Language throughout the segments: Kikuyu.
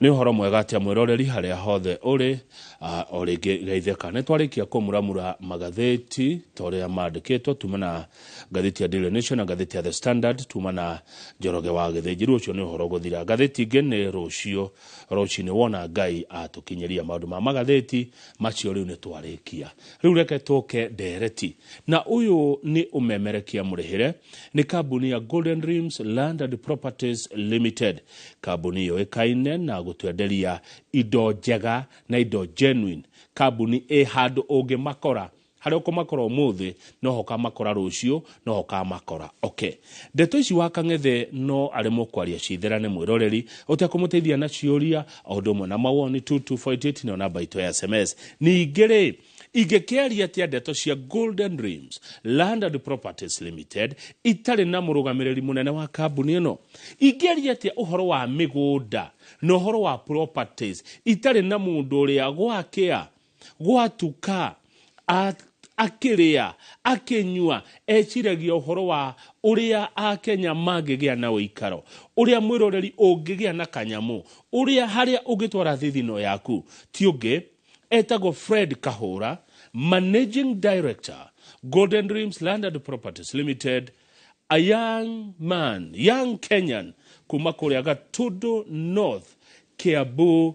Nĩ ũhoro mwega atĩa mwĩroreri harĩa hothe ũrĩ? O rĩngĩ geithĩka. Nĩ twarĩkia kũmuramura magathĩti ta ũrĩa mandĩkĩtwo. Tuma na ngathĩti ya Daily Nation na ngathĩti ya The Standard, tuma na Njoroge wa Gĩthĩnji. Rĩu ũcio nĩ ũhoro gũthira. Ngathĩti ingĩ nĩ rũciũ rũcinĩ wona Ngai atũkinyĩria maũndũ ma magathĩti macio. Rĩu nĩ twarĩkia. Rĩu reke tũke ndereti na ũyũ nĩ ũmemerekia mũrĩhĩre nĩ kambuni ya Golden Dreams Land and Properties Limited. Kambuni yũĩkaine na gũtwenderia indo njega na indo genuine. Kambuni ĩ handũ ũngĩmakora, harĩa ũkũmakora ũmũthĩ noho ũkamakora rũciũ, noho ũkamakora. Okay. Ndeto ici wa Kang'ethe no aremwo kwaria citherane mwĩroreri ũtekũmũteithia na ciũria o ũndũ ũmwe na mawoni. 2248 nĩyo namba itũ ya SMS. Ningĩ rĩ, ingĩkĩaria atĩa ndeto cia Golden Dreams Land and Properties Limited itarĩ na mũrũgamĩrĩri mũnene wa kambuni ĩno? Ingĩaria atĩa ũhoro wa mĩgũnda na ũhoro wa properties itarĩ na mũndũ ũrĩa gwakĩa gwatuka akĩrĩa akĩnyua eciragia ũhoro wa ũrĩa Akenya mangĩgĩa na ũikaro, ũrĩa mwĩroreri ũngĩgĩa na kanyamũ, ũrĩa harĩa ũngĩtwara thithino yaku? Ti ũngĩ, etagwo Fred Kahũra, Managing Director, Golden Dreams Land and Properties Limited, a young man, young Kenyan, kuma kũrĩa Gatundu North, Kiambu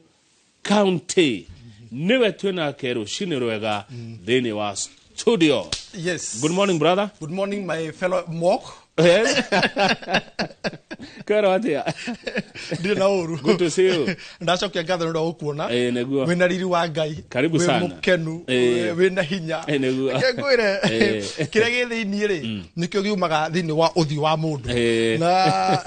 County. Nĩwe twĩnake rũcinĩ rwega thĩinĩ wa studio. Yes. Good morning, brother. Good morning, my fellow mock. Yes. Kwĩrwo atĩa? Ndirĩ na ũru. Good to see you. Ndacokia ngatho nĩ ũndũ wa gũkuona. Ĩĩ, nĩguo. Wĩna riri wa Ngai. Karibu Wĩ sana. mũkenu. Ĩĩ. Wĩna hinya. Ĩĩ, nĩguo. Reke ngwĩre, Ĩĩ. kĩrĩa gĩ thĩinĩ rĩ, nĩkĩo giumaga thĩinĩ wa ũthiũ wa mũndũ. Ĩĩ. Na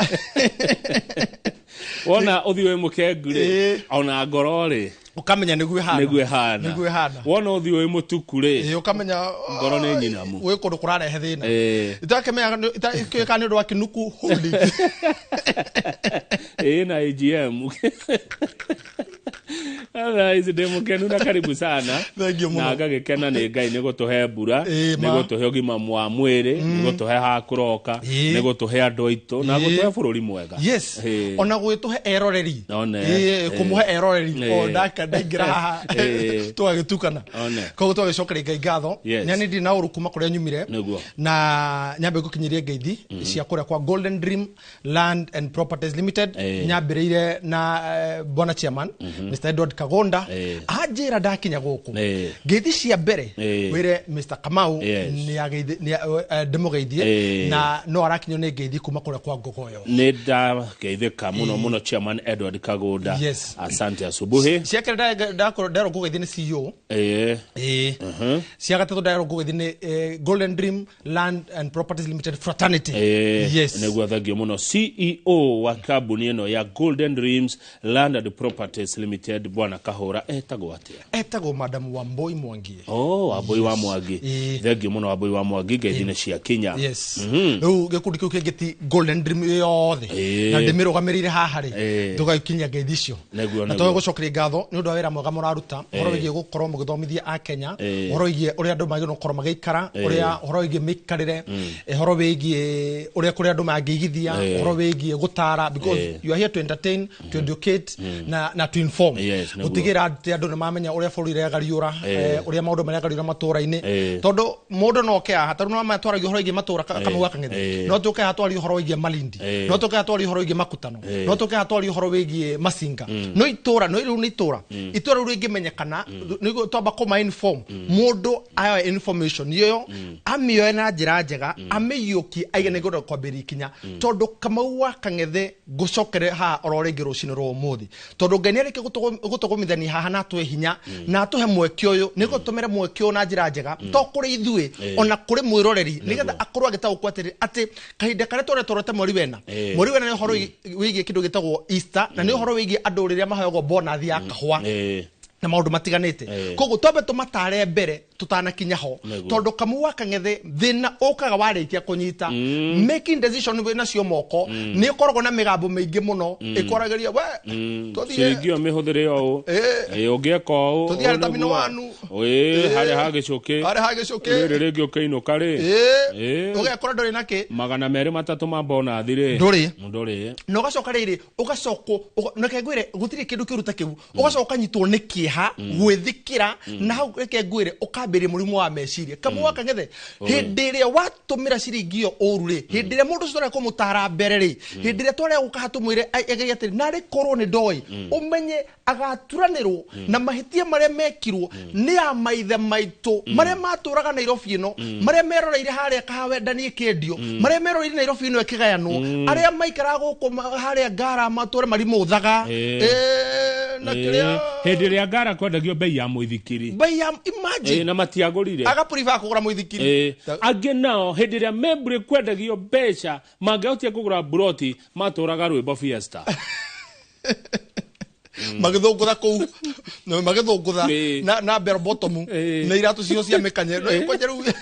Wona ũthiũ wĩ mũkengu rĩ, Ĩĩ. ona ngoro rĩ, ũkamenya nĩguo ĩhana. Nĩguo ĩhana. Nĩguo ĩhana. Wona ũthiũ wĩ mũtuku rĩ, Ĩĩ, ũkamenya ngoro nĩ nyinamu. Gwĩ kũndũ kũrarehe thĩna. Ĩĩ. Itakĩmenya itakĩũĩkaga nĩ ũndũ wa Kinuku Holdings. Ĩĩ, na AGM. Otherwise ndĩ mũkenu na karibu sana. Thank you mũno. Na ngagĩkena nĩ Ngai nĩ gũtũhe mbura, Ĩĩ, nĩ ma. gũtũhe ũgima wa mwĩrĩ, nĩ gũtũhe ha kũroka, Ĩĩ. nĩ gũtũhe andũ aitũ na Ĩĩ. gũtũhe bũrũri mwega. Yes. Ĩĩ. Ona gwĩtũhe eroreri. One. Ĩĩ, Ĩĩ. kũmũhe eroreri. Ĩĩ. O ndaka ndaingĩra haha Ĩĩ. tũgagĩtukana. One. Koguo tũgagĩcokeria Ngai ngatho. Yes. Nĩ ndirĩ na ũru kuma kũrĩa nyumire. Nĩguo. Na nyambe ngũkinyĩrie ngeithi cia kũrĩa kwa Golden Dream Land and Properties Limited. Nyambĩrĩire na bwana chairman Mr Edward Kagonda. Anjĩra ndakinya gũkũ ngeithi cia mbere wĩre Mr Kamau ndĩmũgeithie na no arakinywo nĩ ngeithi kuma kũrĩa kwa Ngogoyo. Nĩ ndageithĩka mũno mũno, Chairman Edward Kagunda. Yes. Asante asubuhi. Cia kerĩ nderwo ngũgeithie nĩ CEO. Ĩĩ. Cia gatatũ nderwo ngũgeithie nĩ Golden Dream Land and Properties Limited Fraternity. Yes. Nĩguo, thengio mũno. CEO wa kambuni ĩno ya Golden Dreams Land and Properties Limited, bwana Kahũra, etagwo atĩa? Etagwo Madam Wamboi Mwangi. Oh, Wambui wa Mwangi. Thengio mũno, Wambui wa Mwangi, ngeithi nĩ cia kinya. Yes. Rĩu gĩkundi kĩu kĩngĩ ti Golden Dream yothe na ndĩmĩrũgamĩrĩire haha rĩ, tũgagĩkinyia ngeithi icio na tũgĩ gũcokeria ngatho nĩ ũndũ wa wĩra mwega mũraruta ũhoro wĩgiĩ gũkorwo mũgĩthomithia Akenya ũhoro wĩgiĩ ũrĩa andũ magĩrĩirwo gũkorwo magĩikara, ũrĩa ũhoro wĩgiĩ mĩikarĩre, ũhoro wĩgiĩ ũrĩa kũrĩa andũ mangĩigithia, ũhoro wĩgiĩ gũtara, because you are here to entertain, to educate na to inform. Yes, nĩguo. Gũtigĩra atĩ andũ nĩ mamenya ũrĩa bũrũri ũregariũra, ũrĩa maũndũ maregariũra matũũra-inĩ, tondũ mũndũ no oke haha, tondũ no twaragia ũhoro wĩgiĩ matũũra Kamau wa Kang'ethe, no tũke haha twarie ũhoro wĩgiĩ Malindi, no tũke haha twarie ũhoro wĩgiĩ Makutano, no tũke haha twarie ũhoro wĩgiĩ Masinga, no itũra no rĩu nĩ itũra itũra rĩu rĩngĩmenyekana nĩguo twamba kũma inform mũndũ ayoe information ĩyo, amĩoe na njĩra njega, amĩiyũkie, aige nĩ ngwenda kwambĩrĩria ikinya. Tondũ Kamau wa Kang'ethe, ngũcokere haha oro rĩngĩ rũcinĩ rwa ũmũthĩ, tondũ Ngai nĩ arĩkia gũtũgũmithania haha na atũhe hinya na atũhe mweke ũyũ, nĩguo tũmĩre mweke ũyũ na njĩra njega, to kũrĩ ithuĩ, ona kũrĩ mwĩroreri, nĩgetha akorwo agĩtaũkwo atĩrĩ atĩ kahinda karĩa tũretũrete mweri wena, mweri wena nĩ ũhoro wĩgiĩ kĩndũ gĩtagwo Easter, na nĩ ũhoro wĩgiĩ andũ rĩrĩa maheagwo bonathi ya kahũa na maũndũ matiganĩte. Koguo twambe tũmatare mbere. Tutanakinya ho tondu Kamau wa Kang'ethe thina ukaga warikia kunyita making decision wi nacio moko ni ukoragwo na migambo miingi muno ikwaragiria we tuthie ciringi ĩyo mĩhũthĩre ũũ ĩ ũngĩeka ũũ Tũthiĩ harĩ Terminal One. Ĩ harĩa hagĩcũkĩ harĩa hagĩcũkĩ rĩrĩ rĩngĩ ũkĩinũka rĩ ĩ ũgekora ndũrĩ na kĩ 203 ma bonathi rĩ Ndũrĩ. Ndũrĩ na ũgacoka rĩrĩ ũgacokwo reke ngwĩre gũtirĩ kĩndũ kĩũru ta kĩu ũgacoka ũkanyitwo nĩ kĩeha gwĩthikĩra na hau reke ngwĩre ũkambĩrĩria mũrimũ wa meciria. Kamau wa Kang'ethe hĩndĩ ĩrĩa watũmĩra ciringi ĩyo ũru rĩ, hĩndĩ ĩrĩa mũndũ ũcio twarega kũmũtara mbere rĩ, hĩndĩ ĩrĩa twarega gũka tũmwĩre egerie atĩrĩ narĩ korwo nĩ ndoĩ, ũmenye agaturanĩrwo na mahĩtia marĩa mekirwo nĩ a maithe maitũ marĩa matũraga Nairobi ĩno, marĩa meroreire harĩa kahawendani ĩkĩendio, marĩa meroreire Nairobi ĩno ĩkĩgayanwo, arĩa maikaraga gũkũ harĩa Ngara matũre marimũthaga na kĩrĩa hĩndĩ ĩrĩa Ngara kwendagio bei ya mũithikiri bei ya imagine na matiagũrire agapuriba kũgũra mũithikiri. Angĩ nao hĩndĩ ĩrĩa Membry kwendagio mbeca mangĩahotire kũgũra buroti matũraga rwĩmbo Fiesta magĩthũngũtha kũu magĩthũngũtha na bell bottom na iratũ cio cia mĩkanye kwanja rĩu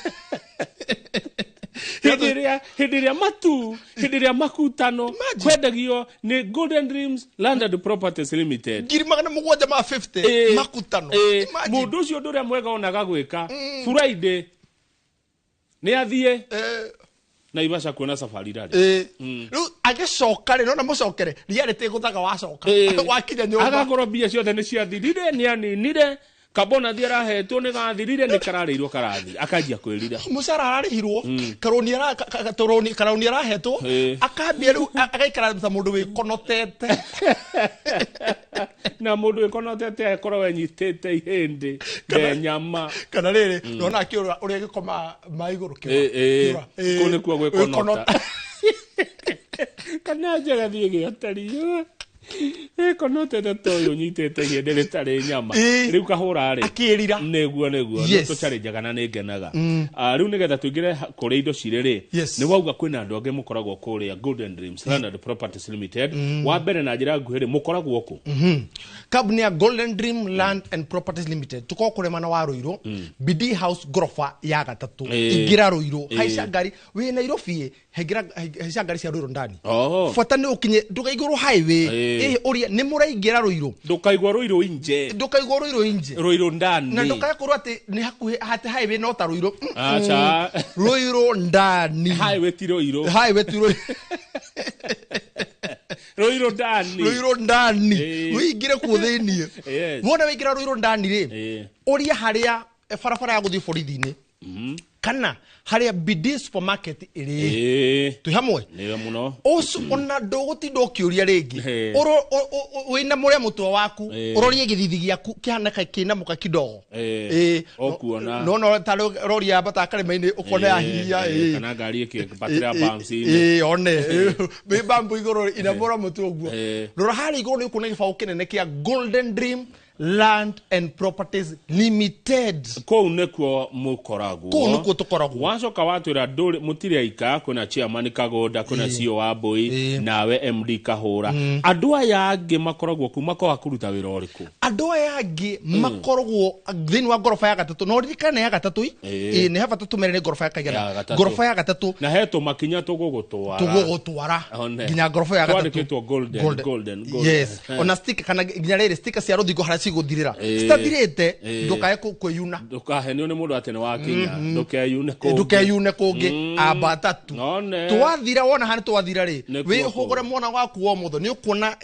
hĩndĩ ĩrĩa matu hĩndĩ ĩrĩa makutano kwendagio nĩ Golden Dreams Land and Properties Limited 750 makutano. Mũndũ ũcio ũndũ ũrĩa mwega onaga gwĩka Friday nĩ athiĩ Naivasha kuona safari rally. Rĩu agĩcoka rĩ nona mũcokere reality ĩgũthaga wacoka wakinya nyũmba agakorwo mbia ciothe nĩ ciathirire nĩ aninire kabona thiĩ arahetwo nĩ gathirire nĩ kararĩirwo karathira akanjia kwĩrira mũcara ararĩhirwo karoni arahetwo akambia rĩu agaikara ta mũndũ wĩkonotete na mũndũ wĩkonotete akorwo enyitĩte ihĩndĩ nde nyama kana rĩrĩ nona akĩũra ũrĩa gĩkoma ma igũrũ kĩũra kũu nĩkuo gwĩkonota kana njega thiĩ gĩoteri ĩkonotete ta ũyũ ũnyitĩte ihĩndĩ rĩtarĩ nyama rĩu kahũra rĩ akĩrira nĩguo nĩguo tũcarenjaga na nĩ ngenaga. Rĩu nĩgetha tũingĩre kũrĩa indo cirĩ rĩ nĩ wauga kwĩna andũ angĩ mũkoragwo kũrĩa Golden Dreams Land and Properties Limited. Wa mbere na njĩra nguhĩ rĩ mũkoragwo kũ? Kambuni ya Golden Dream Land and Properties Limited tũkoragwo kũrĩa mwena wa Ruiru BD House ngoroba ya gatatũ. Ingĩra Ruiru haica ngari wĩ Nairobi haica ngari cia Ruiru ndani bata nĩ ũkinye ndũkaigũrwo highway ũria nĩ mũraingĩra Ruiru ndũkaigua Ruiru inje ndũkaigua Ruiru inje Ruiru ndani na ndũkakorwo atĩ nĩ hakuhĩ atĩ highway no ta Ruiru. Acha Ruiru ndani highway ti Ruiru highway ti Ruiru Ruiru ndani Ruiru ndani wĩingĩre kuo thĩiniĩ wona wĩingĩra Ruiru ndani rĩ ũria harĩa barabara ya gũthiĩ borithi-inĩ kana harĩa BD supermarket ĩrĩ twĩ hamwe nĩwe mũno ũcio ona ndũgũtinda ũkĩũria rĩngĩ wĩna mũrĩa mũtwe waku ũrorie gĩthithi gĩaku kĩhana kĩna mũka kidogo ũkuona no ta rori yambata karĩma-inĩ ũkona yahihinya kana ngari ĩkĩambatĩra bumps-inĩ one wĩ bambu igũrũ inamũra mũtwe ũguo rora harĩa igũrũ nĩ ũkuona gĩbaũ kĩnene kĩa Golden Dream Land and Properties Limited. Kũu nĩkuo mũkoragwo. Kũu nĩkuo tũkoragwo. Wacoka watwĩra ndũrĩ mũtirĩ aika kwĩna chairman Kagũnda kwĩna CEO wa Mbui nawe MD Kahũra. Andũ aya angĩ makoragwo kũ makoga kũruta wĩra ũrĩkũ? Andũ aya angĩ makoragwo thĩinĩ wa ngoroba ya gatatũ. No ririkane ya gatatũ ĩ nĩ habata tũmere nĩ ngoroba ya kaigana. Ngoroba ya gatatũ. Na he tũmakinya tũgũgũtwara. Tũgũgũtwara nginya ngoroba ya gatatũ. Twandĩkĩtwo golden golden. Yes. Ona sticker kana nginya rĩrĩ sticker cia rũthingo harĩa cigũthirĩra citathirĩte ndũkae kwĩyuna ndũkahenio nĩ mũndũ atĩ nĩ wakinya ndũkeyune kũngĩ ndũkeyune kũngĩ amba tatu twathira wona harĩa twathira rĩ wĩhũgũre mwana waku wa ũmotho nĩ ũkuona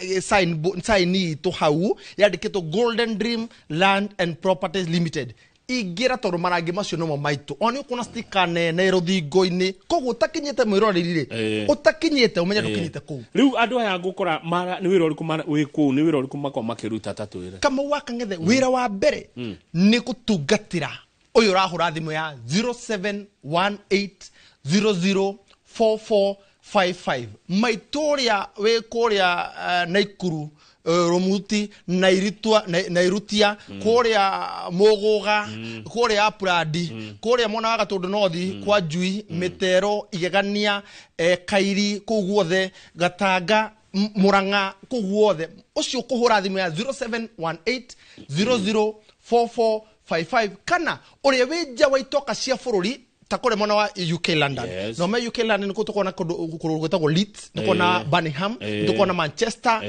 sign itũ hau yandĩkĩtwo Golden Dream Land and Properties Limited. Ingĩra tondũ marangi macio nomo maitũ o nĩ ũkuona sticker nene rũthingo-inĩ koguo ũtakinyĩte mwĩroreri rĩ ũtakinyĩte ũmenye ndũkinyĩte kũu. Rĩu andũ aya ngũkora nĩ wĩra ũrĩkũ wĩ kũu nĩ wĩra ũrĩkũ makoragwo makĩruta ta twĩre? Kamau wa Kang'ethe wĩra wa mbere nĩ gũtungatĩra ũyũ ũrahũra thimũ ya 0718004455 maitũ ũrĩa wĩ kũrĩa Naikuru Rumuti na Irutia kũrĩa Mũgũga kũrĩa Apurandi kũrĩa mwena wa Gatũndũ North kwa Njui Mĩtero Igegania Kairi kũu guothe Gatanga Murang'a kũu guothe ũcio kũhũra thimũ ya 0718004455 55 kana ũrĩa wĩ nja wa itoka cia bũrũri ta kũrĩa mwena wa UK London. Yes. No me UK London nĩkuo tũkona kũndũ gwĩtagwo Leeds, nĩkuona Birmingham, nĩtũkona Manchester,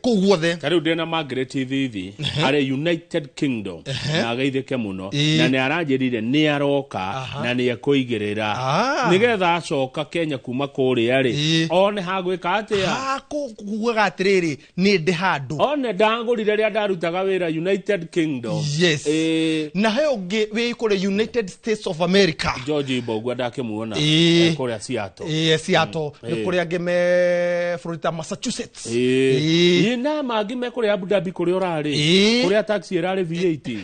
kũu guothe. Ta rĩu ndĩna Margaret Thithi arĩ United Kingdom na ageithĩke mũno na nĩ aranjĩrire nĩ aroka na nĩ ekũigĩrĩra nĩgetha acoka Kenya kuma kũrĩa rĩ one hagwĩka atĩa, hakugaga atĩrĩrĩ nĩ ndĩ handũ one ndagũrire rĩrĩa ndarutaga wĩra United Kingdom. Yes. Na he ũngĩ wĩ kũrĩa United States of America, George Mbogua ndakĩmuona kũrĩa Seattle. Seattle. Nĩ kũrĩa angĩ me bũrũri ta Massachusetts. Na mangĩ me kũrĩa Abu Dhabi kũrĩa ũrarĩ, kũrĩa taxi ĩrarĩ V8.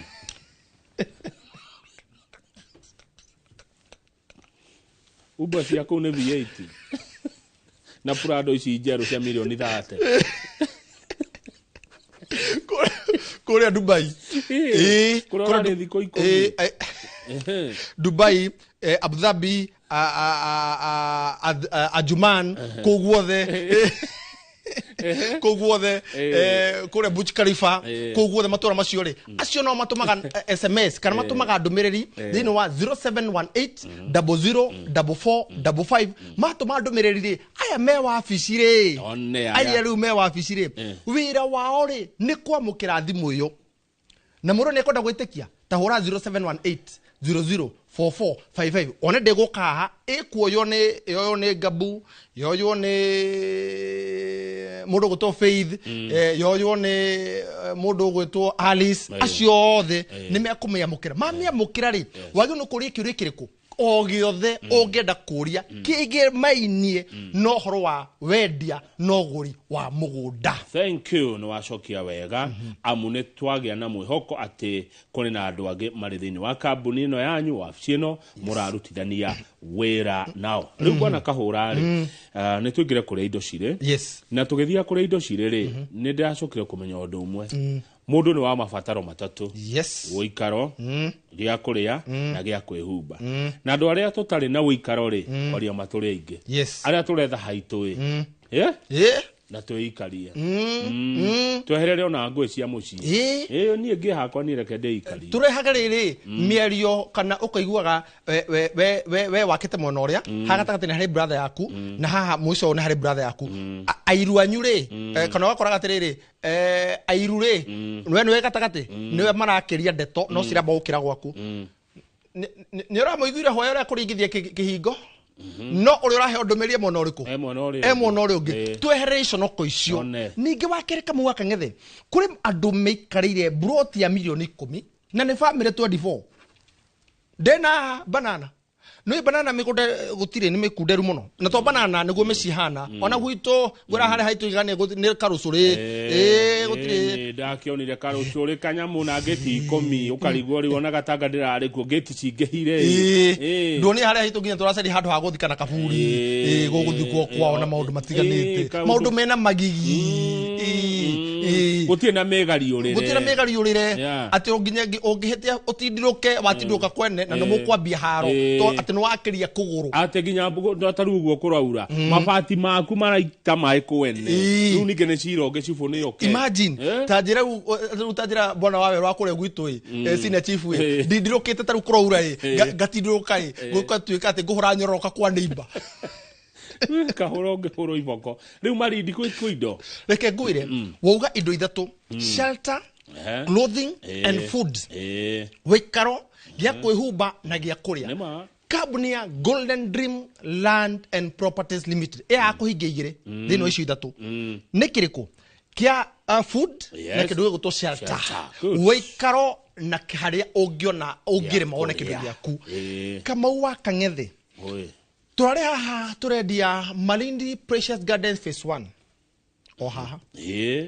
Uber cia kũu nĩ V8 na Prado ici njerũ cia mirioni 30 kũrĩa Dubai. Kũrĩa ũrarĩ thikũ 10. Dubai, Abu Dhabi, Ajuman, kũu guothe, kũu guothe, kũrĩa Burj Khalifa, kũu guothe matũra macio rĩ, acio no matũmaga SMS kana matũmaga ndũmĩrĩri thĩinĩ wa 0718 00 44 55. Matũma ndũmĩrĩri rĩ, aya me wabici rĩ, aya rĩu me wabici rĩ, wĩra wao rĩ nĩ kwamũkĩra thimũ ĩyo na mũndũ nĩ ekwenda gwĩtĩkia ta hũra 0718 00 44 55 one ndĩgũka haha ĩkuoywo nĩ yoywo nĩ Gabu, yoywo nĩ mũndũ ũgwĩtwo Faith, yoywo nĩ mũndũ ũgwĩtwo Alice. Acio othe nĩ mekũmĩamũkĩra. Mamĩamũkĩra rĩ, wagĩrĩirwo nĩ kũria kĩũria kĩrĩkũ o gĩothe ũngĩenda kũria kĩgĩmainie na ũhoro wa wendia na ũgũri wa mũgũnda. Thank you, nĩ wacokia wega amu nĩ twagĩa na mwĩhoko atĩ kũrĩ na andũ angĩ marĩ thĩinĩ wa kambuni ĩno yanyu, wabici ĩno mũrarutithania wĩra nao. Rĩu bwana Kahũra rĩ, nĩ tũingĩre kũrĩa indo cirĩ. Yes. Na tũgĩthiĩ kũrĩa indo cirĩ rĩ, nĩ ndĩracokire kũmenya ũndũ ũmwe. Mũndũ nĩ wa mabataro matatũ. Yes. Ũikaro, gĩa kũrĩa na gĩa kwĩhumba. Na andũ arĩa tũtarĩ na ũikaro rĩ, kwaria matũrĩ aingĩ. Yes. Arĩa tũretha haitũ ĩ. Na twĩikarie. Tweherere ona ngũĩ cia mũciĩ. Niĩ ngĩ hakwa niĩ reke ndĩikarie. Tũrehaga rĩrĩ mĩario kana ũkaiguaga we wakĩte mwena ũrĩa, haha gatagatĩ nĩ harĩ brother yaku na haha mũico nĩ harĩ brother yaku. Airu anyu rĩ, kana ũgakoraga atĩrĩrĩ, airu rĩ, we nĩwe gatagatĩ, nĩwe marakĩria ndeto no ciramba gũkĩra gwaku. Nĩ ũramũiguire hwaĩ ũrĩa kũringithia kĩhingo? No ũrĩa ũraheo ndũmĩrĩri mwena ũrĩkũ? Mwena ũrĩa ũngĩ. Tweherere iconoko icio. Ningĩ wa kerĩ Kamau wa Kang'ethe, kũrĩ andũ maikarĩire mburoti ya mirioni 10 na nĩ bamĩrĩ 24. Ndĩna banana. Nĩ banana mĩgũnda gũtirĩ, nĩ mĩkunderu mũno. Na to banana nĩguo mĩciĩ hana. Ona gwitũ ngwĩra harĩa haitũ igane nĩ karũcũrĩ. Gũtirĩ. Ndakĩonire karũcũrĩ kanyamũ na ngĩti 10 ũkarigwo rĩu ona gatanga ndĩrarĩ kuo ngĩti cingĩhire. Nduonire harĩa haitũ nginya tũracaria handũ ha gũthika na kaburi. Gũgũthikwo kwao na maũndũ matiganĩte. Maũndũ mena magigi. Gũtirĩ na mĩgariũrĩre. Gũtirĩ na mĩgariũrĩre. Atĩ nginya ũngĩhĩtia ũtindirũke watindirũka kwene na nĩ mũkwambia haro. Atĩ nĩ wakĩria kũgũrũ. Atĩ nginya ta rĩu ũguo kũraura mabati maku maraita maĩ kwene. Rĩu ningĩ nĩ cira ũngĩ cibũ nĩ oke. Imagine ta njĩra rĩu ta njĩra bwana wa werũ wa kũrĩa gwitũ ĩ, senior chief ĩ, ndindirũkĩte ta rĩu kũraura ĩ, ngatindirũka ĩ, gũgatuĩka atĩ ngũhũra nyororoka kwa neighbor. Kahũra ũngĩhũrwo iboko. Rĩu Malindi kwĩ indo. Reke ngwĩre, wauga indo ithatũ, shelter, clothing and food. Wĩikaro, gĩa kwĩhumba na gĩa kũrĩa. Kambuni ya Golden Dream Land and Properties Limited ĩ kũhingia igĩrĩ thĩinĩ wa icio ithatũ. Nĩ kĩrĩkũ? Kĩa food na kĩndũ gĩgwĩtwo shelter. Wĩikaro na harĩa ũngĩona ũngĩrĩma wone kĩndũ gĩaku. Kamau wa Kang'ethe, tũrarĩ haha tũrendia Malindi Precious Gardens Phase 1 o haha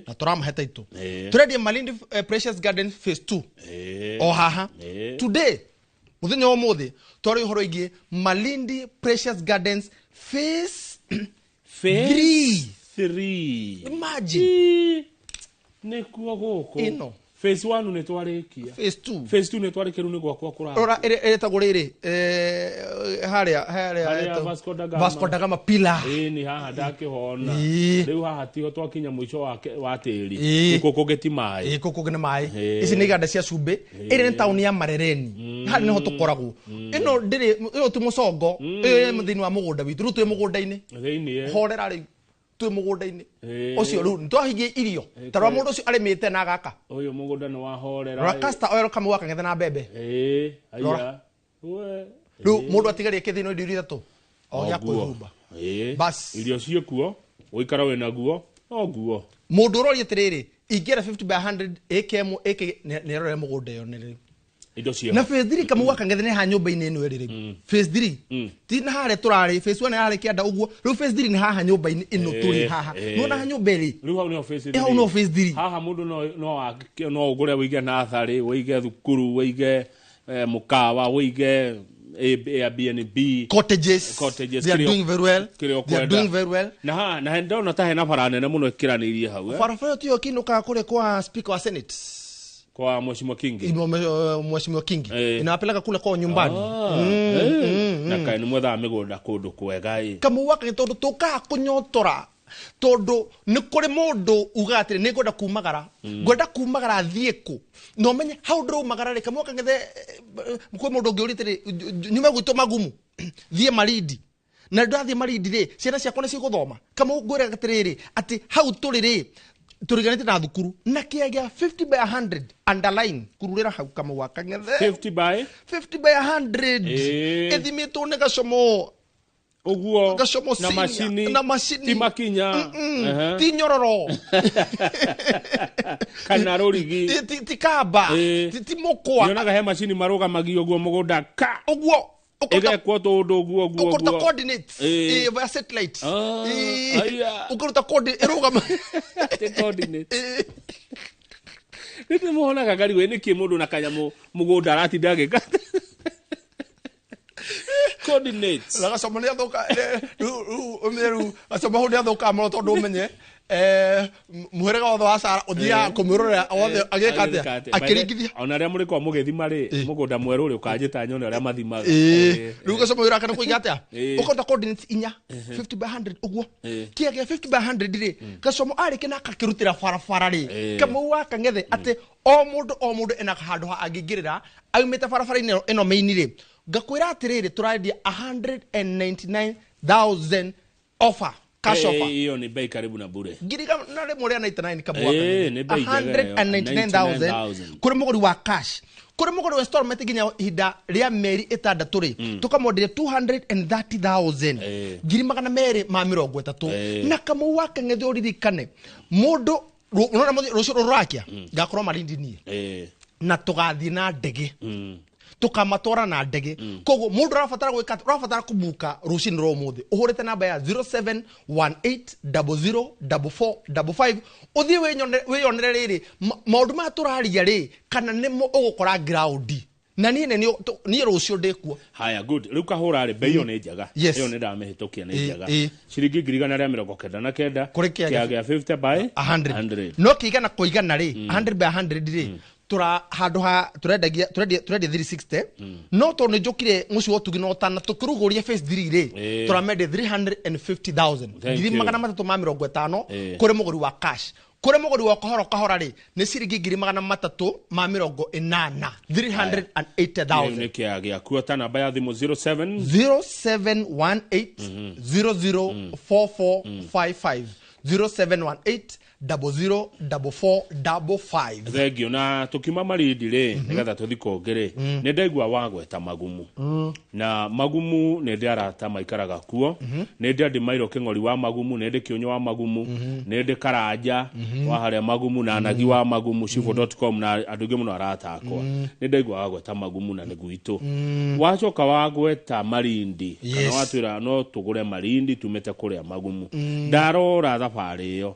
na tũramahe taitũ. Tũrendia Malindi Precious Gardens Phase 2 o haha. Today mũthenya wa ũmũthĩ twarĩ ũhoro ingĩ Malindi Precious Gardens Phase 3. 3. Imagine. Nĩkuo gũkũ. Ĩno. Phase 1 nĩ twarĩkia. Phase 2. Phase 2 nĩ twarĩkia, rĩu nĩ gwakwa kũra. Rora ĩrĩtagwo rĩrĩ, harĩa Harĩa harĩa Vasco da Gama. Vasco da Gama pillar. Ĩĩ, nĩ haha ndakĩhona. Rĩu haha tiho twakinya mũico wa tĩri. Gũkũ kũngĩ ti maĩ. Ĩĩ, kũu kũngĩ nĩ maĩ. Ĩĩ. Ici nĩ iganda cia cumbĩ. Ĩrĩ nĩ taũni ya Marereni. Harĩa nĩho tũkoragwo. Ĩno ndĩrĩ, ĩyo ti mũcongo, ĩyo ĩ thĩinĩ wa mũgũnda witũ. Rĩu twĩ mũgũnda-inĩ. Thĩinĩ. Horera rĩu twĩ mũgũnda-inĩ. Ĩĩ. Ũcio rĩu nĩtwahingia irio. Ta rora mũndũ ũcio arĩmĩte na gaka. Ũyũ mũgũnda nĩ wahorera. Rora castor oil kamwe gakang'ethe na mbembe. Ĩĩ, Rora. aya. We. Rĩu mũndũ atigarie kĩ thĩinĩ wa indo iria ithatũ o gĩa Nguo. kwĩhumba. Ĩĩ. Bas. Irio ciĩkuo, ũikara wĩnaguo, no nguo. Mũndũ ũroria atĩrĩrĩ, ingĩenda 50 by 100 AKM AK, nĩarorere mũgũnda ĩyo nĩ rĩu. Indo ciĩho. Na phase 3 kamwe gakang'ethe nĩ haha nyũmba-inĩ ĩno ĩrĩ rĩu. Phase 3 ti na harĩa tũrarĩ, phase 1 yarĩ kĩanda ũguo, rĩu phase 3 nĩ haha nyũmba-inĩ ĩno tũrĩ haha. Nĩwona haha nyũmba ĩrĩ? Rĩu hau nĩho phase Ĩ, hau nĩho phase 3. Haha mũndũ no ũgũre wĩige natharĩ, wĩige thukuru, wĩige mũkawa, wĩige Airbnb. Cottages. Cottages, They are doing very well. kĩrĩa They are ũkwenda. doing very well. Na haha na ndona ta hena bara nene mũno ĩkĩranĩirie hau, eh? Barabara ĩyo tiyo ĩkĩinũkaga kũrĩa kwa speaker wa Senate. Kwa Mheshimiwa Kingi. Mheshimiwa Kingi. Eh. Inawapeleka kule kwao nyumbani. Ah, na kaĩ nĩ mwethaga mĩgũnda kũndũ kwega ĩ. Kamau waka nĩ tondũ tũkaga kũnyotora, tondũ nĩ kũrĩ mũndũ ugaga atĩrĩ, nĩ ngwenda kumagara, ngwenda kumagara thiĩ kũ, na ũmenye hau ndĩraumagara rĩ, kamau wakang'ethe, kwĩ mũndũ ũngĩ ũria atĩrĩ, nyume gwitũ Magumu thiĩ Malindi, na ndathiĩ Malindi rĩ, ciana ciakwa nĩ cigũthoma? Kamau, ngwĩra atĩrĩrĩ, atĩ hau tũrĩ rĩ, tũriganĩte na thukuru na kĩa gĩa 50 by 100, underline kururĩra hau, kamau wakang'ethe. 50 by 50 by 100. Ĩĩ. Ĩthimĩtwo nĩ gacomo. Ũguo. Gacomo Na senior. macini. Na macini. Ti makinya. Ehe. Ti nyororo. Kana rũrigi. Ti kamba. Ĩĩ. Ti mũkwa. Nyonaga he macini marũgamagio ũguo mũgũnda ka Ũguo ũkũruta ĩgekwo tũũndũ ũguo ũguo ũkũruta ũguo. coordinates. Ĩĩ. Ĩĩ, via satellite. Ah, Ĩĩ. aya. Ũkũruta coordinate ĩrũgama. Ti coordinates. Ĩĩ. Nĩ ndĩmonaga ngariwe nĩkĩ mũndũ na kanyamũ mũgũnda aratinda agĩka coordinates. Na gacomo nĩ athũka rĩu ũmenye, rĩu gacomo hau nĩ athũkaga mũno, tondũ ũmenye mũhĩrĩga wothe wa Sara ũthiaga kũmwĩrorera wothe agĩka atĩa, akĩringithia. Ona arĩa mũrĩ kwa mũgĩthima rĩ mũgũnda mwerũ rĩ, ũkanjĩta nyone ũrĩa mathimaga. Ĩĩ. Rĩu gacomo wĩra kana kũiga atĩa? Ĩĩ. Ũkũruta coordinates inya, 50 by 100 ũguo. Ĩĩ. Kĩa gĩa 50 by 100 rĩ, gacomo arĩke na akakĩrutĩra barabara rĩ, Ĩĩ. kamau wa kang'ethe, atĩ o mũndũ o mũndũ ena handũ ha angĩingĩrĩra aumĩte barabara-inĩ ĩno main rĩ, ngakwĩra atĩrĩrĩ, tũrendia 199,000 offer, cash offer. Ĩyo nĩ bei karibu na bure. 199 kamau wa Ĩĩ, kang'ethe. nĩ bei njega ĩyo. 199,000 kũrĩ mũgũri wa cash. Kũrĩ mũgũri wa installment nginya ihinda rĩa mĩeri 6 rĩ, tũkamwenderia 230,000. Ĩĩ. 230,000. Ĩĩ. Na kamau wa kang'ethe, ũririkane mũndũ ũrona rũciũ rũrakia ngakorwo Malindi niĩ. Ĩĩ. Na tũgathiĩ na ndege, tũkamatwara na ndege. Koguo mũndũ ũrabatara gwĩka atĩa? Ũrabatara kũbuka rũcinĩ rwa ũmũthĩ ũhũrĩte namba ya 0718004455, ũthiĩ wĩyonere rĩrĩ maũndũ maya tũraria rĩ, kana nĩmo ũgũkora ground. Na niĩ niĩ rũciũ ndĩkuo. Haya, good. Rĩu kahũra rĩ, bei ĩyo nĩ njega. Yes. Ĩyo nĩ ndamĩhĩtũkia, nĩ Ĩĩ, njega. ĩĩ. Ciringi 199,000. Kũrĩ kĩa kĩa gĩa 50 by 100. 100. No kĩigana kũigana rĩ, 100 by 100 rĩ, tura handũ ha turendagia turendia 360, no tondũ nĩ njũkire mũciĩ wa ũtugi na ũtana tũkĩrugũria phase 3 rĩ, tũramendia 350,000. Thank Ngiri you. 350 Ĩĩ. kũrĩ mũgũri wa cash. Kũrĩ mũgũri wa kahora kahora rĩ, nĩ ciringi 380,000, Rĩu 380,000. nĩ kĩa gĩaku ta namba ya thimũ 07 0718 004455, 0718 004455. Thengio. Na tukiuma Malindi rĩ, nĩgetha tũthi kũngĩ rĩ, nĩ ndaigua wagweta Magumu. Na Magumu nĩ ndĩ arata maikaraga kuo. Nĩ ndĩ Andimairũ Kĩng'ori wa Magumu, nĩ ndĩ Kĩũnyũ wa Magumu, nĩ ndĩ Karanja wa harĩa Magumu, na Nagi wa Magumu, shifu.com, na andũ aingĩ mũno arata akwa. Nĩ ndaigua wagweta Magumu na nĩ gwitũ. Wacoka wagweta Malindi kana watwĩra no tũgũre Malindi tumĩte kũrĩa Magumu. Ndarora thabarĩ ĩyo,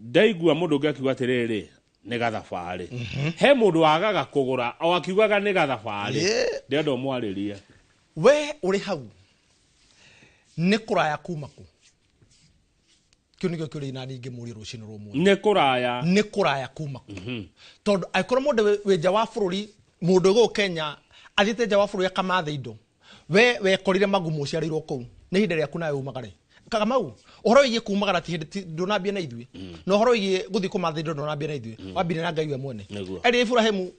ndaigua mũndũ ũngĩ akiuga atĩrĩrĩ, nĩ gathabarĩ. He mũndũ wagaga kũgũra o akiugaga nĩ gathabarĩ. Ndĩrenda ũmwarĩrie. We ũrĩ hau nĩ kũraya kuma kũ? Kĩu nĩkĩo kĩũria nani ingĩmũria rũcinĩ rwa ũmũthĩ. Nĩ kũraya. Nĩ kũraya kuma kũ? Tondũ angĩkorwo mũndũ wĩ nja wa bũrũri, mũndũ wĩ gũkũ Kenya athiĩte nja wa bũrũri akamathe indo, we wekorire magumu ũciarĩirwo kũu, nĩ ihinda rĩaku nawe umagare. Kamau, ũhoro wĩgiĩ kumagara ti hĩndĩ ndũnambia na ithuĩ, na ũhoro wĩgiĩ gũthiĩ kũmatha indo ndũnambia na ithuĩ, wambire na Ngai we mwene. Erire Iburahĩmu,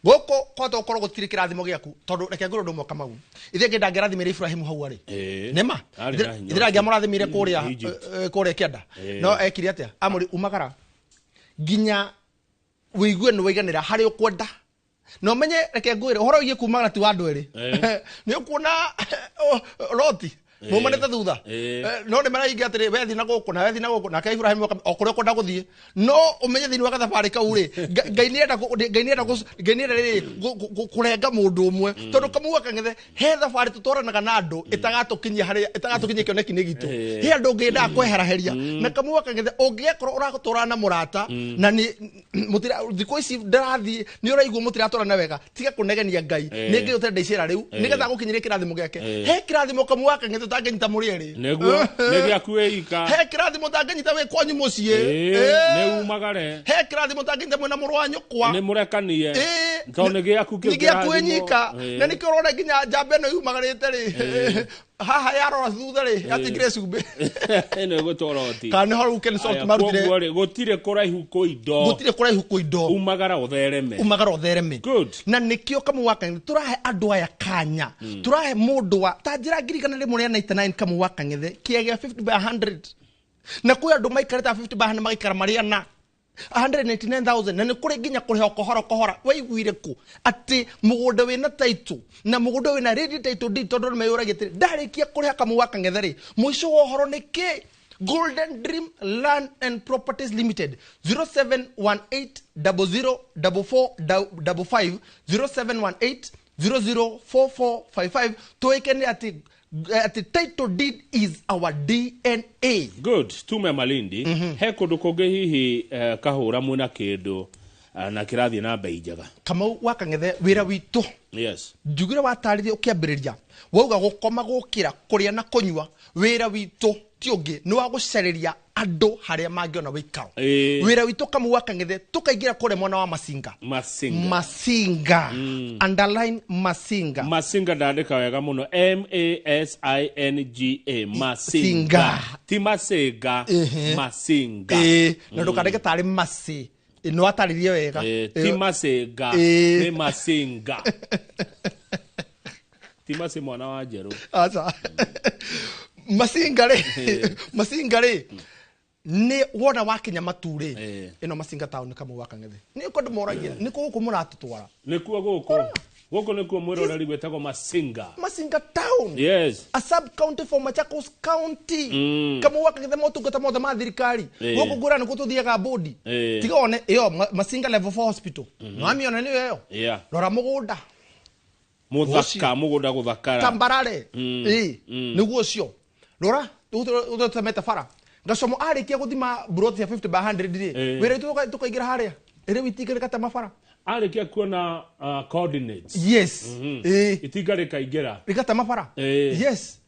gũkũ kwahota gũkorwo gũtirĩ kĩrathimo gĩaku, tondũ reke ngwĩre ũndũ ũmwe Kamau, ithe ngĩ ndangĩrathimire Iburahĩmu hau arĩ. Nĩ ma? Ithe ndangĩamũrathimire kũrĩa kũrĩa kĩanda. No ekire atĩa? Amũri umagara nginya wĩigue nĩ waiganĩra harĩa ũkwenda. Na ũmenye reke ngwĩre ũhoro wĩgiĩ kumagara ti wa andũ erĩ. Nĩ ũkuona Loti mumanĩte thutha, no nĩ marahinga atĩrĩ, wethi na gũkũ na wethi na gũkũ, nake Ibrahim o kũrĩa ũkwenda gũthiĩ. No ũmenye thĩinĩ wa gathabarĩ kau rĩ, Ngai nĩenda Ngai nĩenda rĩrĩ kũrenga mũndũ ũmwe, tondũ Kamau Kang'ethe he thabarĩ tũtwaranaga na andũ ĩtagatũkinyia harĩa, ĩtagatũkinyia kĩoneki-inĩ gitũ. He andũ ũngĩendaga kweheraheria na Kamau Kang'ethe, ũngĩgakorwo ũratwarana na mũrata na nĩ mũtira thikũ ici ndarathiĩ nĩ ũraigua mũtiratwarana wega, tiga kũnegenia Ngai, nĩ Ngai ũtenda icera rĩu nĩgetha gũkinyĩrie kĩrathimo gĩake. He kĩrathimo Kamau Kang'ethe ũtangĩnyita mũrĩ erĩ. Nĩguo nĩ gĩaku wĩ ika. He kĩrathimo ũtangĩnyita wĩ kwanyu mũciĩ. Nĩ umagare. He kĩrathimo ũtangĩnyita mwĩna mũrũ wa nyũkwa. Nĩ mũrekanie. Tondũ nĩ gĩaku kĩu nĩ gĩaku wĩ nyika. Na nĩkĩo ũrona nginya njamba ĩno yumagarĩte rĩ, haha yarora thutha rĩ, yatigire cumbĩ. Ĩno ĩgũtwo Loti. Kana nĩho rĩu Ken Salt marutire. Koguo rĩ, gũtirĩ kũraihu kwĩ indo. Gũtirĩ kũraihu kwĩ indo. Umagara ũthereme. Umagara ũthereme. Good. Na nĩkĩo Kamau wa Kang'ethe tũrahe andũ aya kanya. Tũrahe mũndũ wa ta njĩra ngirikana rĩmwe rĩa 99 Kamau wa Kang'ethe kĩea gĩa 50 by 100. Na kwĩ andũ maikarĩte 50 by 100 magaikara marĩ ana. 189,000 na nĩ kũrĩ nginya kũrĩha kohora kohora. Waiguire kũ atĩ mũgũnda wĩna title na mũgũnda wĩna ready title deed, tondũ nĩ meyũragia atĩrĩ, ndarĩkia kũrĩha Kamau wa Kang'ethe rĩ, mũico wa ũhoro nĩ kĩ? Golden Dream Land and Properties Limited, 0718 00 44 55, 0718 004455. Tũĩke atĩ title deed is our DNA. Good. Tume Malindi. He kũndũ kũngĩ hihi kahũra mwĩna kĩndũ na kĩrathiĩ na mbei njega. Kamau wa Kang'ethe wĩra witũ. Yes. Njugire watarĩria ũkĩambĩrĩria wauga gũkoma gũkĩra kũrĩa na kũnyua, wĩra witũ ti ũngĩ nĩ wa gũcarĩria andũ harĩa mangĩona wĩikaro. Wĩra witũ Kamau wa Kang'ethe tũkaingĩra kũrĩa mwena wa Masinga. Masinga. Masinga. Underline Masinga. Masinga ndandĩka wega mũno. M-A-S-I-N-G-A. Masinga. Ti Masinga. Masinga. Na ndũkandĩke tarĩ Masi. Nĩ watarĩrie wega. Ti Masinga. Nĩ Masinga. Ti Masi mwana wa Njerũ. Aca. Masinga rĩ. Masinga rĩ. Nĩ wona wakinya matu rĩ, ĩno Masinga town Kamau wa Kang'ethe. Nĩ kũndũ moragia, nĩ kũ gũkũ mũratũtwara? Nĩkuo gũkũ. Gũkũ nĩkuo mwĩroreri gwĩtagwo Masinga. Masinga town. Yes. A sub county for Machakos County. Kamau wa Kang'ethe motungata mothe ma thirikari. Gũkũ ngũra nĩkuo tũthiaga bodi. Tiga one ĩyo Masinga level 4 hospital. Nĩwamĩona nĩyo ĩyo? Rora mũgũnda. Mũthaka, mũgũnda gũthakara. Tambarare. Nĩguo ũcio. Rora, tũtemete bara. Gacomo arĩkia gũthima buroti ya 50 by 100 rĩ, wĩra witũ tũkaingĩra harĩa. Ĩrĩ itinga rĩgatema bara. Arĩkia kuona coordinates. Yes. Itinga rĩkaingĩra. Rĩgatema bara. Yes.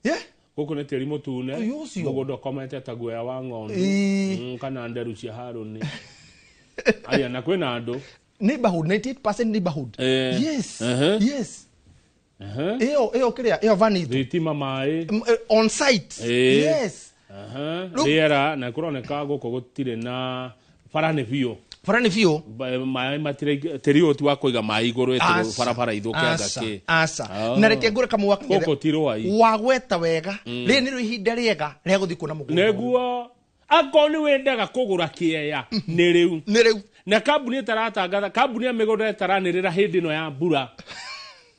Yeah. Gũkũ nĩ tĩri mũtune. Mũgũnda ũkomete ta guoya wa ng'ondu. Kana nderu cia Harũni. Aya, na kwĩna andũ. Neighborhood, 98% neighborhood. Yes. Yes. Ĩyo kĩrĩa, ĩyo van itũ. Thitima, maĩ. On site. Yes. Rĩera, na kũroneka gũkũ gũtirĩ na bara nĩ biũ. Bara nĩ biũ. Maĩ matirĩ, tĩri ũyũ ti wa kũiga maĩ igũrũ ĩtĩ barabara ithũke anga kĩ. Aca. Na reke ngũre Kamau wa Kang'ethe. Gũkũ ti rwai. Wagweta wega. Rĩrĩ nĩrĩo ihinda rĩega rĩa gũthiĩ kuona mũgũnda. Nĩguo. Akorwo nĩ wendaga kũgũra kĩeya, nĩ rĩu. Nĩ rĩu. Na kambuni ĩtaratangatha, kambuni ya mĩgũnda ĩtaranĩrĩra hĩndĩ ĩno ya mbura.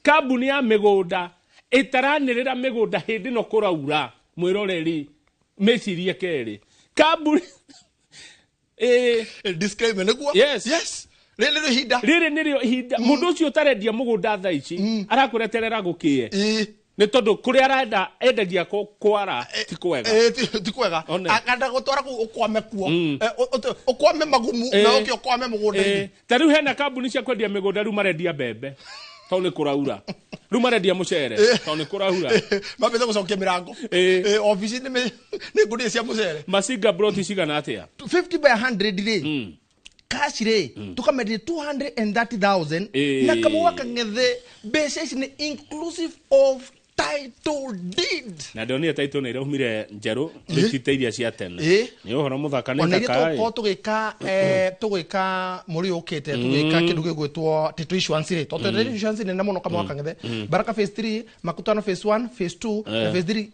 Kambuni ya mĩgũnda ĩtaranĩrĩra mĩgũnda hĩndĩ ĩno kũraura. Mwĩroreri, mĩcirie kerĩ. Kambuni Disclaimer nĩguo? Yes. Yes. Rĩrĩ nĩrĩo ihinda. Rĩrĩ nĩrĩo ihinda. Mũndũ ũcio ũtarendia mũgũnda thaa ici, arakũreterera gũkĩe. Nĩ tondũ kũrĩa arenda endagia kwara ti kwega. Ti kwega. Akanda gũtwara kũu ũkwame kuo. Ũkwame magumu na ũke ũkwame mũgũnda-inĩ. Ta rĩu hena kambuni cia kwendia mĩgũnda rĩu marendia mbembe. Tondũ nĩ kũraura. Rĩu marendia mũcere tondũ nĩ kũraura. Mambĩte gũcokia mĩrango. Obici nĩ ngũnia cia mũcere. Masinga broti cigana atĩa? 50 by 100 rĩ. Cash rĩ tukamendia 230,000 na Kamau wa Kang'ethe mbeca ici nĩ inclusive of title deed. Na ndonire title nĩ iraumire njerũ rĩtite iria cia tene. Nĩ ũhoro mũthaka nĩ ona iria kaka. Tũgũkorwo tũgĩka tũgwĩka mweri ũkĩte tũgĩka kĩndũ gĩgwĩtwo title issuance rĩ, tondũ title issuance nene mũno Kamau wa Kang'ethe. Baraka phase 3, Makutano phase 1, phase 2 na phase 3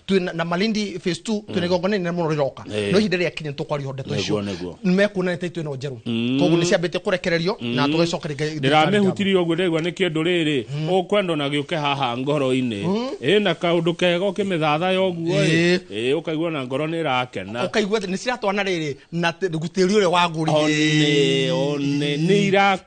twĩna na Malindi phase 2, twĩna igongona inene mũno rĩroka. No ihinda rĩa kinya tũkwaria ndeto icio. Nĩguo. Nĩmekuona nĩ title ĩno njerũ, koguo nĩ ciambĩtie kũrekererio na tũgĩcokeria Ndĩramĩhutirie ũguo ndĩraigua nĩ kĩndũ rĩrĩ ũkwenda ona gĩũke haha ngoro-inĩ ĩna kaũndũ kega ũkĩmĩthathaya ũguo ĩ ĩ ũkaigua na ngoro nĩ ĩrakena, ũkaigua atĩ nĩ ciratwana rĩrĩ na tĩri ũrĩa wagũrire. One one nĩ ira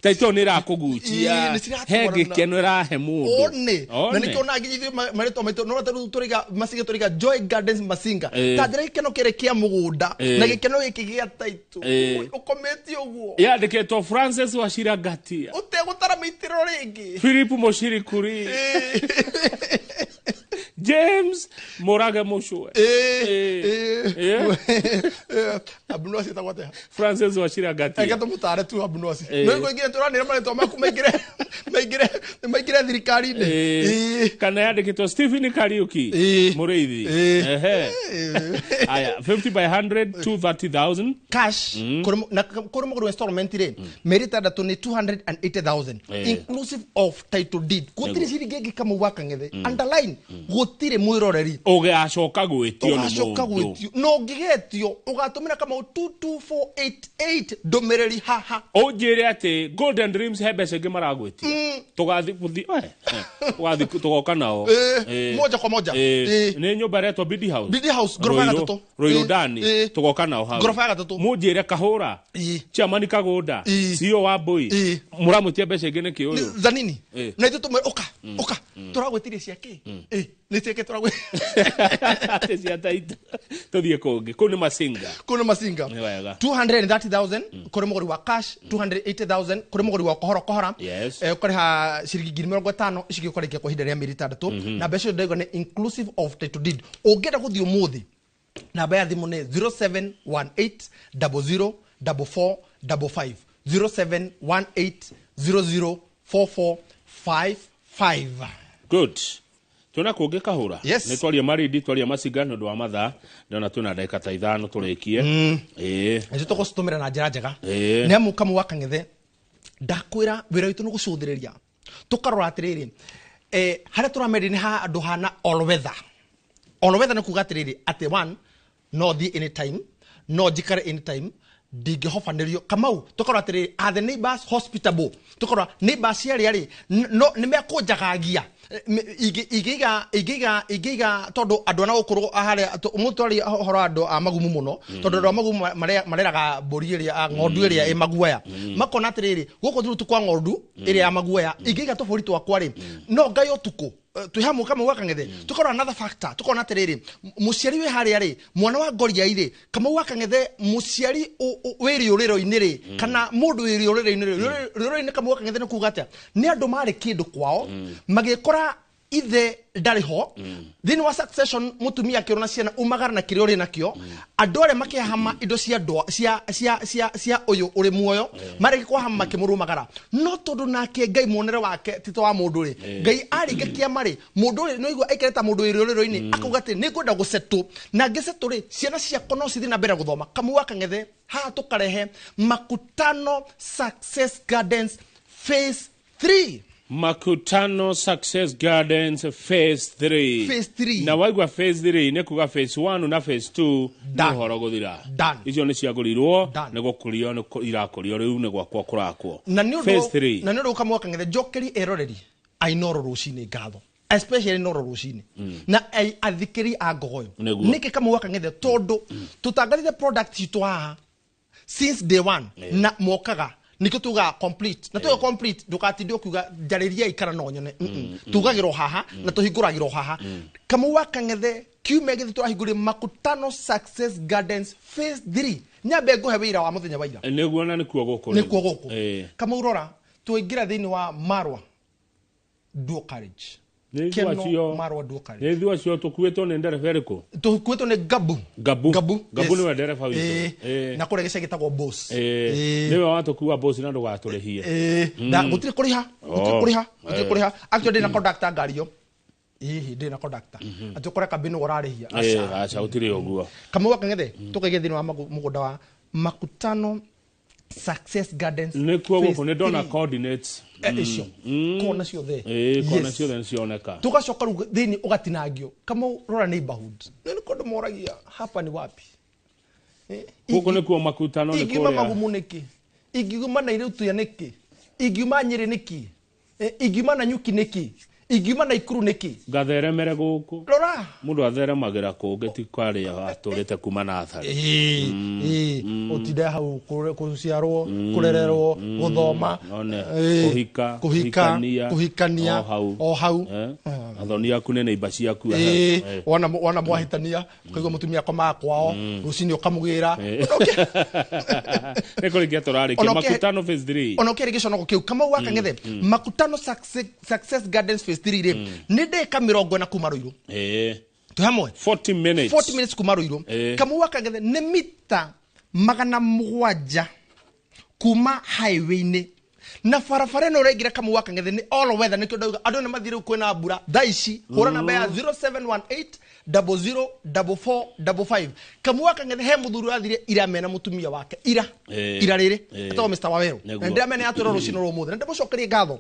title nĩ ĩrakũgucia. Nĩ ciratwarana. He gĩkeno ĩrahe mũndũ. One na nĩkĩo na nginya ithuĩ marĩtwa maitũ no rĩu tũraiga Masinga, tũraiga Joy Gardens Masinga. Ta njĩra gĩkeno kĩrĩ kĩa mũgũnda na gĩkeno gĩkĩ gĩa title ũkomete ũguo Yandĩkĩtwo Francis Wachira Ngatia, ũtegũtara mĩitĩrĩro rĩngĩ, Philip Mũcirikuri, James Mũrage Mũcwe. Abunosi etagwo atĩa? Francis Wachira Ngatia. Reke tũmũtare tu Abunosi. No ingĩ tũranĩra marĩtwa maku maingĩre maingĩre maingĩre thirikari-inĩ. Kana yandĩkĩtwo Stephen Kariuki Mũrĩithi. Ehe. Aya, 50 by 100, 230,000. Cash na kũrĩ mũgũri wa installment rĩ, mĩeri 6 nĩ 280,000 inclusive of title deed. Gũtirĩ ciringi ĩngĩ, Kamau wa Kang'ethe, underline, gũtirĩ mwĩroreri Ũgacoka gwĩtio nĩ ũgacoka mũndũ. Gwĩtio na ũngĩgetio ũgatũmĩra Kamau 22488 ndũmĩrĩri haha. Ũnjĩre atĩ Golden Dreams he mbeca ingĩ maragwĩtia, tũgathi gũthi tũgathi tũgoka nao. Moja kwa moja. Nĩ nyũmba ĩretwo Bidi House. Bidi House, ngoroba ya Ruiru- gatatũ. Ruiru Ndani. Tũgoka nao hau. Ngoroba ya gatatũ. Mũnjĩre Kahũra, Chairman Kagũnda, CEO wa Mbui, mũramwĩtia mbeca ingĩ nĩkĩ ũyũ? Thanini na ithuĩ tũmwĩre ũka ũka tũragwĩtirie cia kĩ. Nĩ ciake tũragwĩ Atĩ cia taito tũthiĩ kũngĩ, kũu nĩ Masinga. Kũu nĩ Masinga. Nĩ wega. 230,000 kũrĩ mũgũri wa cash, 280,000 kũrĩ mũgũri wa kohoro kohora. Ũkarĩha ciringi 50,000 ici ũkarĩkia kwa ihinda rĩa mĩeri 6 na mbeca icio ndaigua nĩ inclusive of title deed. Ũngĩenda gũthiĩ ũmũthĩ, namba ya thimũ nĩ 0718 00 44 55, 0718 00 44 55. Good, twĩna kũngĩ Kahũra? Yes. Nĩ twaria Marindi, twaria Masinga. Nĩ ũndũ wa mathaa ndĩrona twĩna ndagĩka ta 5 tũrĩkie. Nacio tũgũcitũmĩra na njĩra njega. Nĩ amu Kamau wa Kang'ethe, ndakwĩra wĩra witũ nĩ gũcũthĩrĩria tũkarora atĩrĩrĩ, harĩa tũramendia nĩ handũ hana all weather. All weather nĩ kuga atĩrĩrĩ atĩ one no thiĩ anytime, no njikare anytime, ndingĩhobanĩrio. Kamau, tũkarora atĩrĩrĩ, are the neighbors hospitable? Tũkarora neighbors arĩa rĩ no nĩ mekũnjagagia ingĩiga ingĩiga ingĩiga tondũ andũ ana gũkũrũ harĩa ũmũthĩ twaria ũhoro wa andũ a magumu mũno, tondũ andũ a magumu mareraga mbũri ĩrĩa ng'ondu ĩrĩa ĩ maguoya, makona atĩrĩrĩ, gũkũ thurutu kwa ng'ondu ĩrĩa ya maguoya ingĩiga tũbũri twakwa rĩ, no ngai ũtukũ. Twĩ hamwe, Kamau wa Kang'ethe? Tũkarora another factor, tukona atĩrĩrĩ, mũciari wĩ harĩa rĩ, mwana wa ngoriai rĩ, Kamau wa Kang'ethe, mũciari wĩ rĩũrĩro-inĩ rĩ, kana mũndũ wĩ rĩũrĩro-inĩ rĩ, rĩũrĩro-inĩ, Kamau wa Kang'ethe, nĩ kuga atĩa? Nĩ andũ marĩ kĩndũ kwao magĩkora ithe ndarĩ ho thĩinĩ wa succession, mũtumia akĩrwo na ciana umagara na kĩrĩa ũrĩ nakĩo, andũ arĩa makĩhama indo cia ndwa cia cia cia cia ũyũ ũrĩ muoyo, marĩki kwahama makĩmũrũmagara. No tondũ nake Ngai muonere wake ti ta wa mũndũ rĩ, Ngai aringa kĩama rĩ, mũndũ ũrĩ no igua aikare ta mũndũ wĩ rũrĩrĩ-inĩ, akauga atĩ nĩ ngwenda gũcetũ na ngĩcetũ rĩ, ciana ciakwa no cithiĩ na mbere gũthoma. Kamau wa Kang'ethe, haha tũkarehe Makutano Success Gardens phase 3. Makutano Success Gardens phase 3. Phase 3. Na waigua phase 3 nĩ kuga phase 1 na phase 2 nĩ Done. ũhoro gũthira. Done. Icio nĩ ciagũrirwo. Done. Nĩ gũkũrio nĩ irakũrio rĩu, nĩ gwakwo kũrakwo. Na nĩ Phase ũndũ 3. na nĩ ũndũ Kamau wa Kang'ethe, njokeri eroreri ainoro rũcinĩ ngatho, especially noro rũcinĩ na athikĩri a Ngogoyo. Nĩguo. Nĩkĩ, Kamau wa Kang'ethe? Tondũ tũtangathĩte product citũ haha since day one na mokaga nikio tugaga complete na tuga complete, ndũgatinde ũkiuga njarĩriai kana no nyone. Tugagĩrwo haha na tũhingũragĩrwo haha, Kamau wa Kang'ethe. Kiumia gĩthĩ tũrahingũrire Makutano Success Gardens phase 3. Nyambe ngũhe wĩira wa mũthenya wa ira. Nĩguo, na nĩkuo gũkũ. Nĩkuo gũkũ. Kamau, rora. Twaingĩra thĩinĩ wa Marwa Dual Carriage. Keno Marwa Dual Carriage. Nĩ ithuĩ acio tũkuĩtwo nĩ ndereba ĩrĩkũ? Tũkuĩtwo nĩ Gabu. Gabu. Gabu nĩwe ndereba witũ. Na kũrĩa gĩcagi gĩtagwo Boss. Nĩwe watũkua Boss na ndũgatũrĩhie. Na gũtirĩ kũrĩha, gũtirĩ kũrĩha, gũtirĩ kũrĩha. Actually ndĩ na conductor ngari ĩyo. Hihi ndĩ na conductor. Atĩ ũkore kambĩ nĩwe ũrarĩhia. Aca gũtirĩ ũguo. Kamau wa Kang'ethe tũkaigĩa thĩinĩ wa mũgũnda wa Makutano Success Gardens. Nĩkuo gũkũ nĩ ndona coordinates. Icio kona ciothe. Kona ciothe nĩcioneka. Tugacoka rĩu thĩinĩ ũgatinangio. Kamau rora neighborhood. Nĩ kũndũ moragia hapa ni wapi? Gũkũ nĩkuo Makutano nĩ kũrĩa. Ingiuma Magumu nĩkĩ? Ingiuma Nairobi nĩkĩ? Ingiuma Nyĩrĩ nĩkĩ? Ingiuma Nanyuki nĩkĩ? Ingiuma Naikuru nĩkĩ? Ngatheremere gũkũ. Rora. Mũndũ atheremagĩra kũngĩ ti kwarĩa atũrĩte kuma natharĩ. Ũtinde hau kũciarwo, kũrererwo, gũthoma, kũhika, kũhikania o hau. Athoni aku nĩ neighbor ciaku. Wona mwahĩtania, ũkaigua mũtumia akomaga kwao, rũcinĩ ũkamũgĩra. Nĩ kũrĩkia tũrarĩkia Makutano phase 3. Ona ũkĩarĩ gĩconoko kĩu Kamau wa Kang'ethe, Makutano Success Gardens phase 3 rĩ, nĩ ndĩka 40 kuma Ruiru. Twĩ hamwe? 40 minutes. 40 minutes kuma Ruiru. Kamau wa Kang'ethe nĩ mita 700 kuma highway-inĩ. Na barabara ĩno ũraingĩra Kamau wa Kang'ethe nĩ all weather, nĩkĩo ndauga andũ nĩ mathiĩ rĩu kwĩna mbura thaa ici. Hũra namba ya 0718 004455. Kamau wa Kang'ethe he mũthuri ũrathire ira mena mũtumia wake ira ira rĩrĩ etagwo Mr Waweru, na ndĩramenya atwĩra rũcinĩ rwa ũmũthĩ na ndĩmũcokerie ngatho.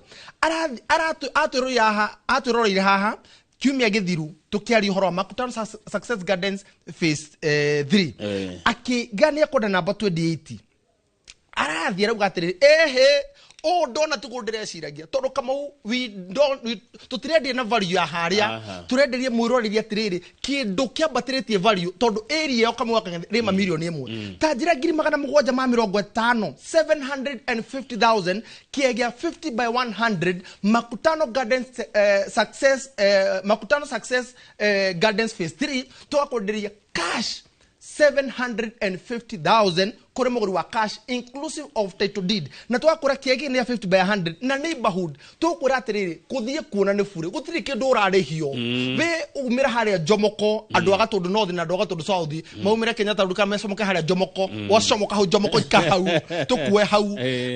Atwĩroreire haha kiumia gĩthiru tũkĩaria ũhoro wa Makutano Success Gardens phase 3. Akĩgania kwenda namba 28. Arathiĩ arauga atĩrĩrĩ, ehe ũũ ndona tiguo ndĩreciragia, tondũ Kamau tũtirendia na value ya harĩa, tũrenderie mwĩroreri atĩrĩrĩ kĩndũ kĩambatĩrĩtie value, tondũ area ĩyo Kamau wa Kang'ethe rĩma mirioni 1. Ta njĩra 750,000 750,000 kĩegĩa 50 by 100 Makutano Gardens Success Makutano Success Gardens phase 3 tũgakwenderia cash 750,000 kũrĩ mũgũri wa cash inclusive of title deed, na twakũra kĩegi nĩ ya 50 by 100 na neighborhood. Tũkwĩra atĩrĩrĩ, kũthiĩ kuona nĩ bure, gũtirĩ kĩndũ ũrarĩhio. Wĩ umĩra harĩa Jomoko, andũ a Gatũndũ North na andũ a Gatũndũ South maumĩre Kenyatta Road kana macomoke harĩa Jomoko, wacomoka hau Jomoko ika hau tũkue hau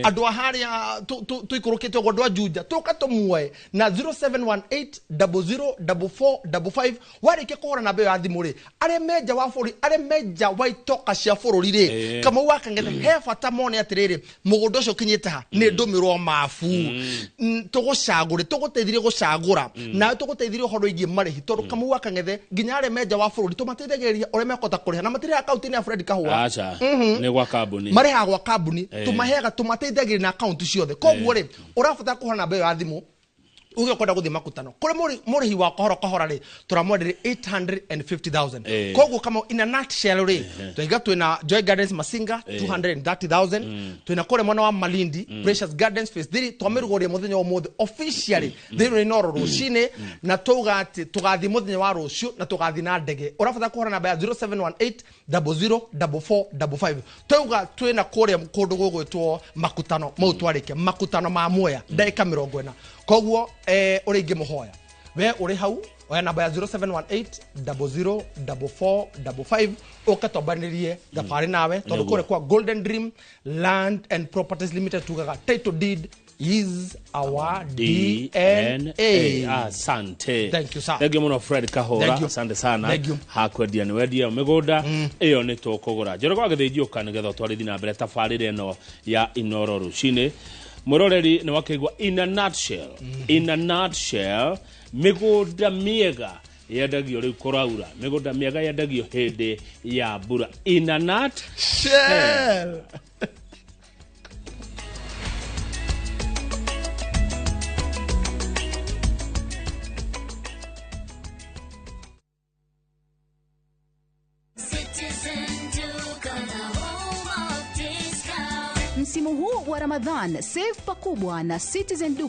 andũ a harĩa tũikũrũkĩte ũguo, andũ a Juja tũka tũmuoe na 0718 004455. Warĩkia kũhũra namba ĩyo ya thimũ rĩ, arĩa menja wa bũrũri, arĩa menja wa itoka cia bũrũri rĩ, Kamau wa Kang'ethe he bata mone atĩrĩrĩ, mũgũnda ũcio ũkinyĩte ha nĩ ndũmĩrwo mabu, tũgũcagũre, tũgũteithirie gũcagũra, nawe tũgũteithirie ũhoro wĩgiĩ marĩhi, tondũ Kamau wa Kang'ethe nginya arĩa menja wa bũrũri tũmateithagĩrĩria ũrĩa mekũhota kũrĩha, na matirĩhaga akaunti-inĩ ya Fred Kahũra. Aca, nĩ gwa kambuni. Marĩhaga gwa kambuni, tũmaheaga, tũmateithagĩrĩria na akaunti ciothe. Koguo rĩ, ũrabatara kũhũra namba ĩyo ya thimũ uge kwenda guthie Makutano kuri murihi wa kohora kohora ri turamwenderia 850,000. Koguo kama in a nutshell ri twaiga twina Joy Gardens Masinga 230,000, twina kure mwana wa Malindi Precious Gardens phase 3 twamirugoria muthenya wa muthe officially thiini Inooro rucini, na tuga ati tugathi muthenya wa rucio na tugathi na ndege. Urabatara kuhura namba ya 0718 004455. Tuga twina kuria kundu gugwitwo Makutano mau twarike Makutano ma Mwea ndagika 40. Koguo uri ingĩmũhoya we uri hau oya namba ya 0718 004455 ũke twambanĩrie thabarĩ nawe, tondũ kũrĩa kwa Golden Dream Land and Properties Limited tugaga title deed is our DNA. Asante. Thank you sir. Thank you muno Fred Kahora. Asante sana. Hakwendia nĩ wendia mĩgũnda ĩyo nĩ tũkũgũra. Njoroge wa Gĩthĩnji ũka nĩgetha ũtwarithie na mbere tabarĩra ĩno ya Inooro rũcinĩ. Mũroreri nĩ wakĩigua in a nutshell. In a nutshell, mĩgũnda mĩega yendagio rĩu kũraura, mĩgũnda mĩega yendagio hĩndĩ ya mbura. In a nutshell. Msimu huu wa Ramadhan, save pakubwa na Citizen Duka.